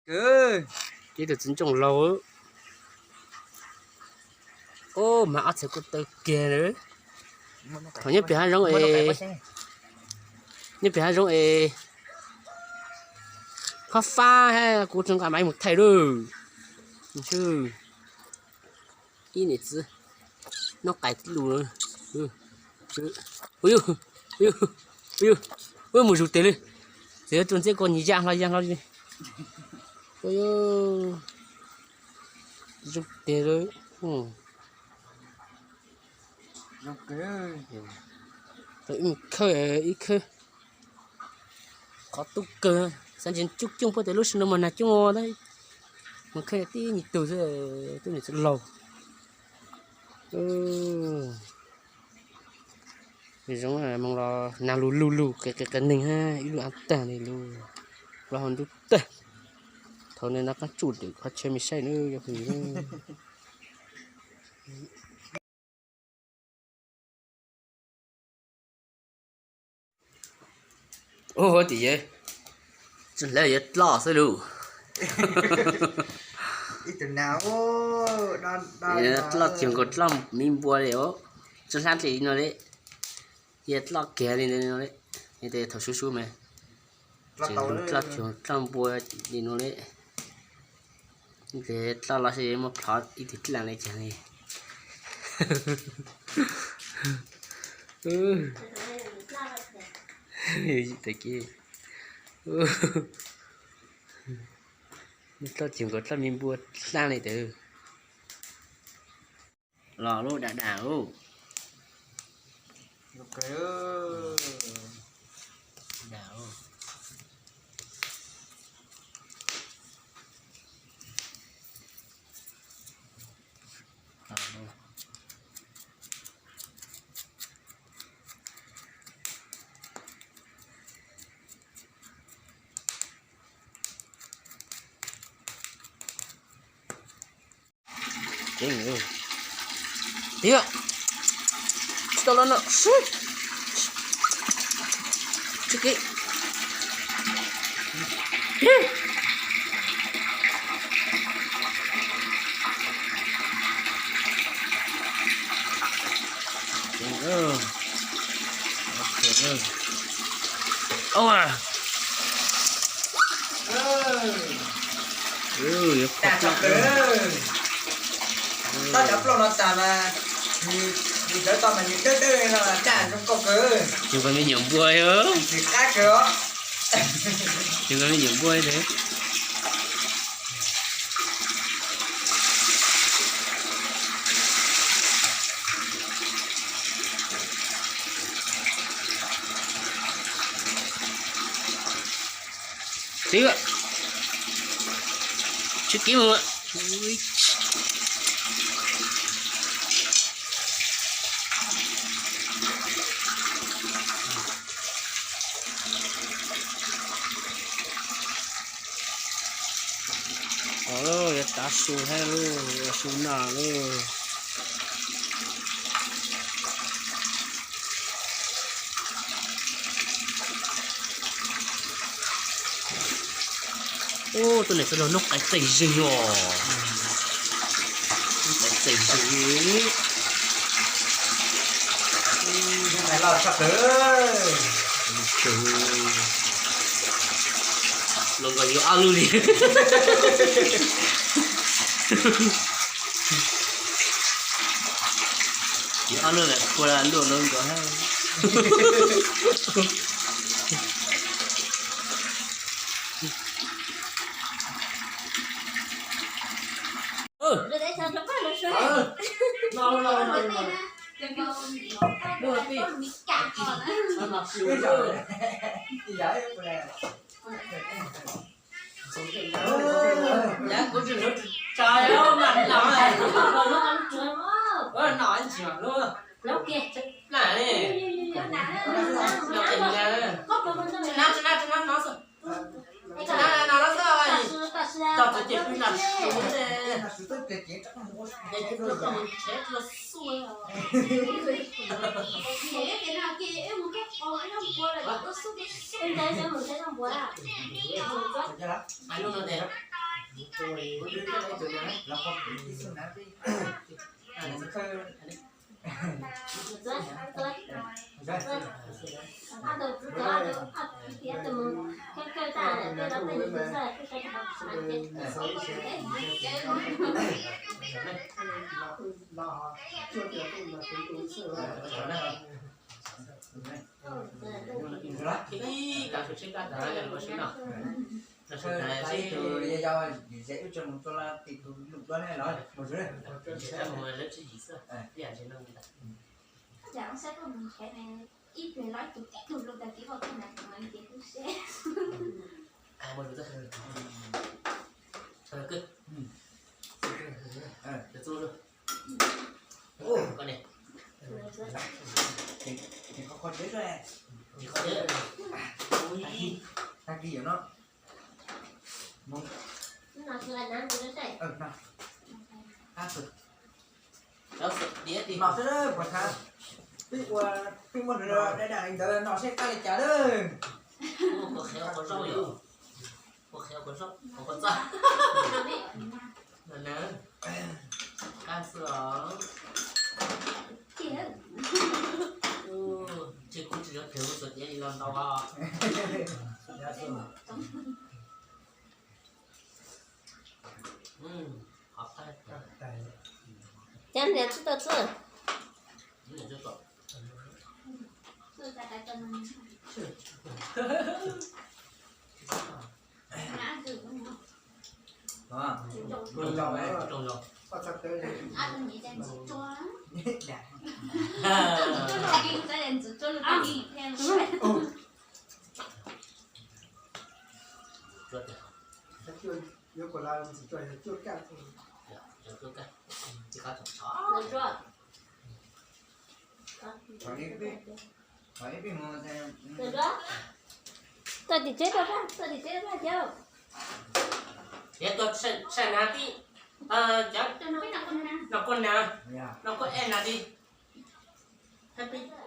Ib tug txiv ntsooj laug. Ub, mas ob txhais ko taw kiag lawm. Thaum nyob pem hav zoov es, nyob pem hav zoov es, qhov fab kuv tsis nqa maiv mus thaij lawm. Ib niam txiv noj qais tib lus. Mus zus tes li. Txiv tuaj ntxiab ko nyias ya hlo ya hlo li. Zoo tes. Ib khawb, ib khawb. Qhov tub kawg, xav ntsis coob coob puag tias lub sij no mas nag coob ua mus khawb tib nyuag tug xwb, tub niam txiv laug. Zoo, moo los nag lug lug lug qias qias neeg, ib lub av tag li lug, plaub hau ntub tag. Thaum no nab qab tsuj dawm qhov chaw me saib na yog phooj ywg. Ua tias yawg, tsis hlawv yuav dloj xwb lauj. Dloj cuag nkaus dloj miv npua li os. Tsis hlab li no li, yog dloj kiag li ntawd no li. Thaum sub sub mas tseem dloj cuag dloj npua li no li. Ces dloj los sis muab plhov ib tug dlaaj li cas li. Dloj cuag nkaus dloj miv npua dlaaj li ntawd. Los lub dam dam lauj. Tiag, tsis tau los no. Tsis kev. Tag cov plaub no tas mas, nws dawb tau mas nws dawb dawb no tag zoo nkauj kawg. Tsis nkaus me nyuam npua, tsis qab kawg os. Tsis nkaus me nyuam npua li. Twb tsis kiv mus. Yuav tav su thiab lauj, ua su noj lauj. Ub, tus niam txiv laug noj qais txaij zeeg os. Noj qais txaij zeeg. Los nkawd yuav ob lub li. Yuav ob lub lawm, ua luaj no nkawd. Ib kav tsij tsheb kab tas los sib no. Sib no, yog yus ze wb tso mus tua tim tus lus duab ne los mus lawv tsib yim xwb, ib yam ntshe no. Ib pliag los ib tug tib tug lus tag kis voj koj na, ces kuv seb. Tag kis yom no. Nom xwb, peb ua, peb muaj dab dam li ntawd nom seb qab li cas lawm. Qab xwb os. Ces kuv tsis yuav kawg, kuv txom nyem li los ntau os. Cas niam tsis tau txwj? Tuaj tim tsev rau, tuaj tim tsev rau cov. Yog tuaj tshaj na tib, cov, no koj na, no koj ej na tib.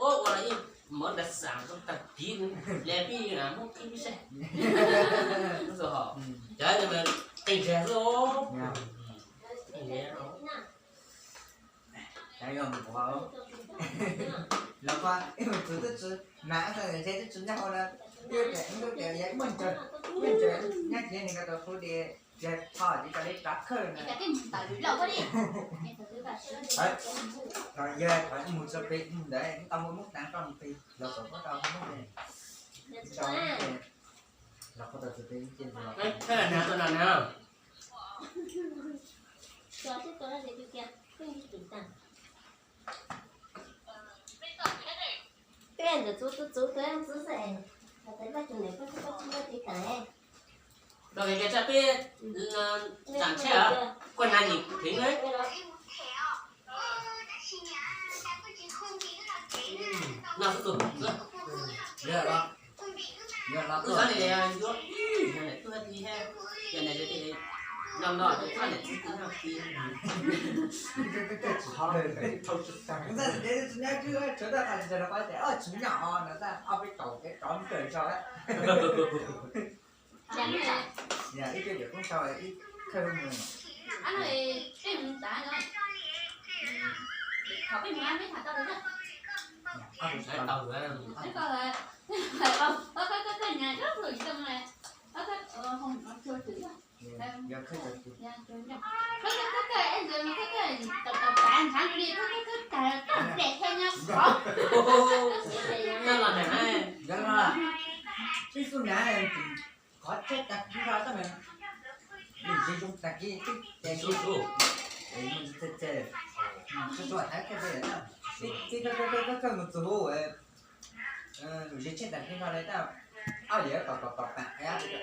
Ua ua los ib mov nrad xam rau tag kis le pib muab qhib pib saib. Cov qi ntseg xwb. Los koj ib mus txug twb tsis mas, ntshe twb tsis nyob hauv na. Twb tias, twb tias yog muaj ntsaws, muaj ntsaws nyob tsev neeg ko tau hu tias, tsis tho ces tau li rov khawb na. Los yog qhov mus txog pem mus ntawd tau muaj mub taav roj mus pem los kom muab tau muab pem. Los qhov tau txog pem mus ces los. Peb ntxawm txuv txuv txuv txuv xwb, peb tsis muaj tiv tas. Los kev tsaj peb tsam tsheb, koj na nim thev na. No xwb tus, wb xav li yuav ib yog tus ti, yog tus ti, no no tus ti, tus ti. Tsis nyob, tsis nyob, tsis nyob, tsis nyob, tsis nyob, ob peb caug peb rov mus kawm sau. Ib co yawm koob sau ib khawb mus. Yog khawb cov tus. Ib xub na, qhov tsheb tag kis no tab mas lub zis zoo tag kis, tib ces tib tug, tib tug thaiv kawg, tib kawg kawg mus txug lub zis tsheb tag kis no li tab, ob yawm tom tom tom pam,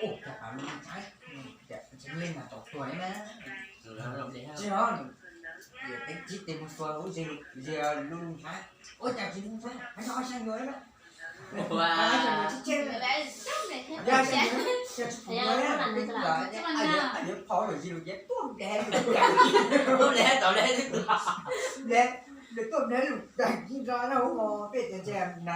ua cas pam lub ntxhais, ntxhais leej mas tom tuag li na. Tsis yog, yawm teev tsib tes mus xuas lub zis, lub ntxhais, ua cas tsis mus xuas, hais no sab yuav na. Yog sab yuav, yog tsis mus na, peb los, yawm phau lub zis lub cev tuaj nrad, tuaj nrad, tuaj nrad lub tag kis no na, peb tias ntshe na.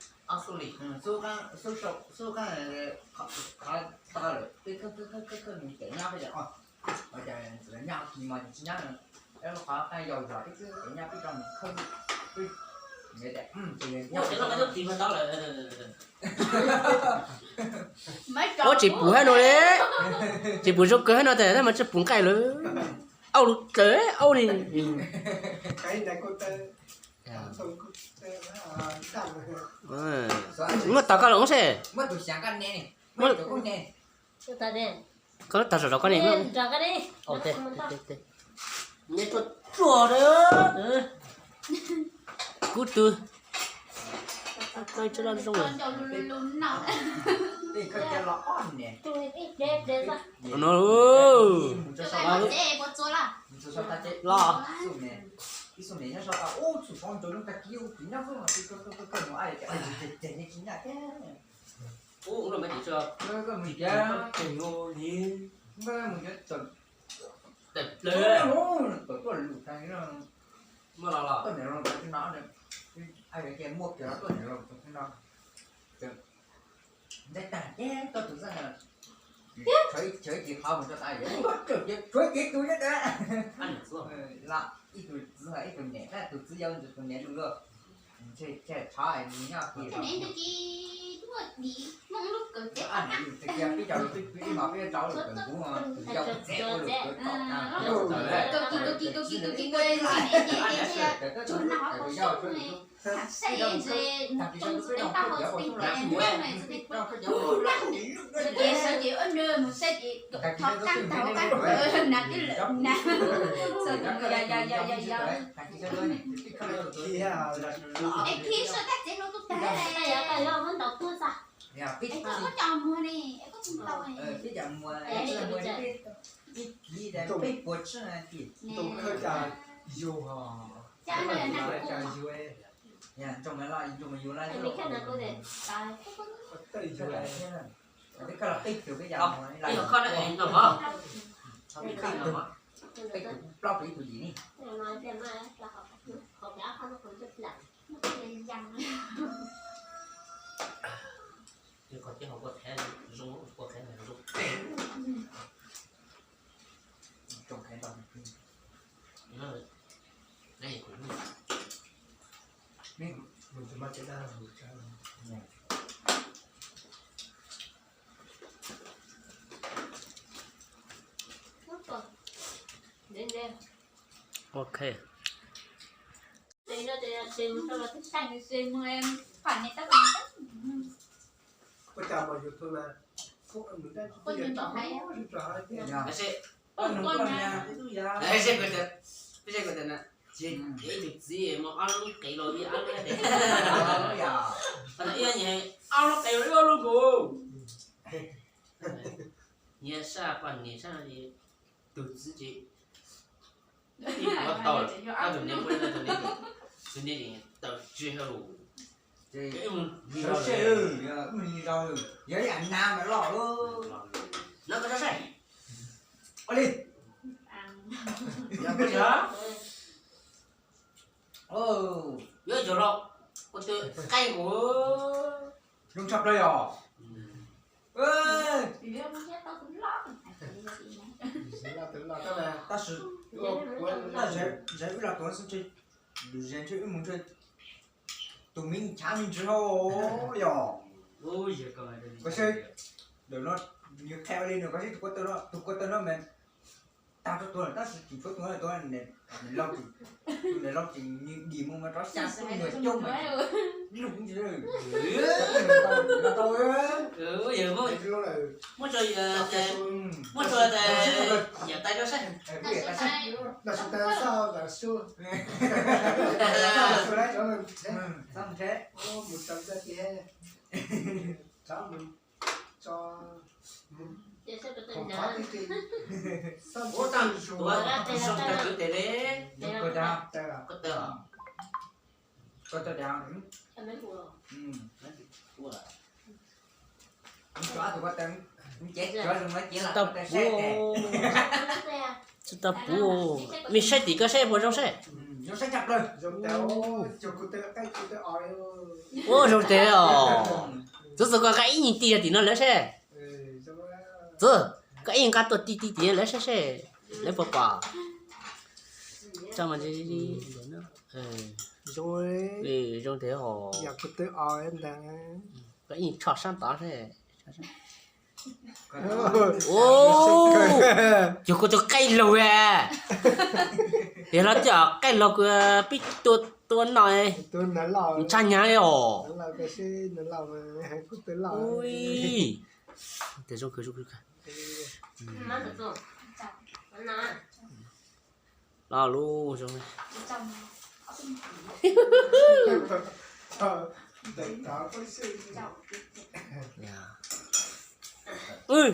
Xub li, xub qab, xub sau, xub qab, qhov, qhov tau lawm, peb khawb khawb khawb khawb khawb nws cem nyab peb tias, ua cas txawm nyab kis mas tsis nyab, peb qhov qab yau zog peb khawb cem nyab peb rau mus khawb, peb, ua tsis pum hab no li, tsis pum zoo kawg hab no tas tab mas tsis pum nqaij lawm, auj lawm auj li. Muab tau koj los seb. Koj lub tag zom zov koj ne. Kub tw. Zoo. No los. Ub, ub, los me tis tso. Tes plaws. Muaj los los. Ntawd tag ces koj tus xab na, tshuav ib cev qhov mus rau tas, tshuav cev tus nyob ntawd. Ib tug txiv ib tug niam, tus txiv yau tus niam lus luaj, ntshe tshav nws nyob kiag. Peb cov lus twb pib mas peb rau lus kawm nkuv, tus yau txiv ua lus kawm tau. Peb cov muag, ib kiv peb puas tsib na kis. Tus khawb cas yug, cas yug, ntsoo mas los ntsoo mas yug lawm. Twb koj los peb tus peb cov muag, peb tus plaub tus ib tus yim ne. Ok. Ua cas mas YouTube mas, ua nws nrog hais, ua nws nrog hais. Ces ib tug txiv mas ob lub qev los ib ob lub, ob lub qev los ib ob lub nkaus. Nyias sab poj niam sab, tus txiv ces ib puas tau, tus niam, tus niam, tus niam taw tsis hau. Sawv sij, wb mus lig zog, yog ib yam nas mas loj. Nov koj tso saib. Ua li. Yuav cov los, kua tw qaib nkaus. Zoo tshaj plaws yog. Tab sis, tab sis wb los tuav xwb ntshe, lwm zaus ntshe wb mus ntshe tus me nchav me ntsis hos yog. Koj saib, ntawm no nws qhia li no, koj saib tus kua tw no, tus kua tw no mas tag rau tuag lawm tab sis tseem tshuav tus no, tus niam laus tseem, tus niam laus tseem nws dim mus mas rov xya tub nws coj mas lug ntsis. Muab tso, muab tso, yam tais rau saib. Mus tso tag kwv tes li. Koj taw, koj taw. Tsis tau puv, tsis tau puv. Mej saib tim koj saib puas zoo saib. Ua zoo tes os. Txwv, txwv, koj nqa ib nyuag ti tim no lawv saib. Txwv, koj ib nyuag nqa tuaj ti ti tim lawv saib seb lawv puas pom. Tso mas, zoo tes os. Koj ib nyuag tso sab tod seb. Ua, yog kua tw qaij laug a. Yog no cov qaij laug kuv pib tua, tua no, ntshai nyaav li os. Ui, tes zoo kawg, zoo kawg. Lo lus zoo.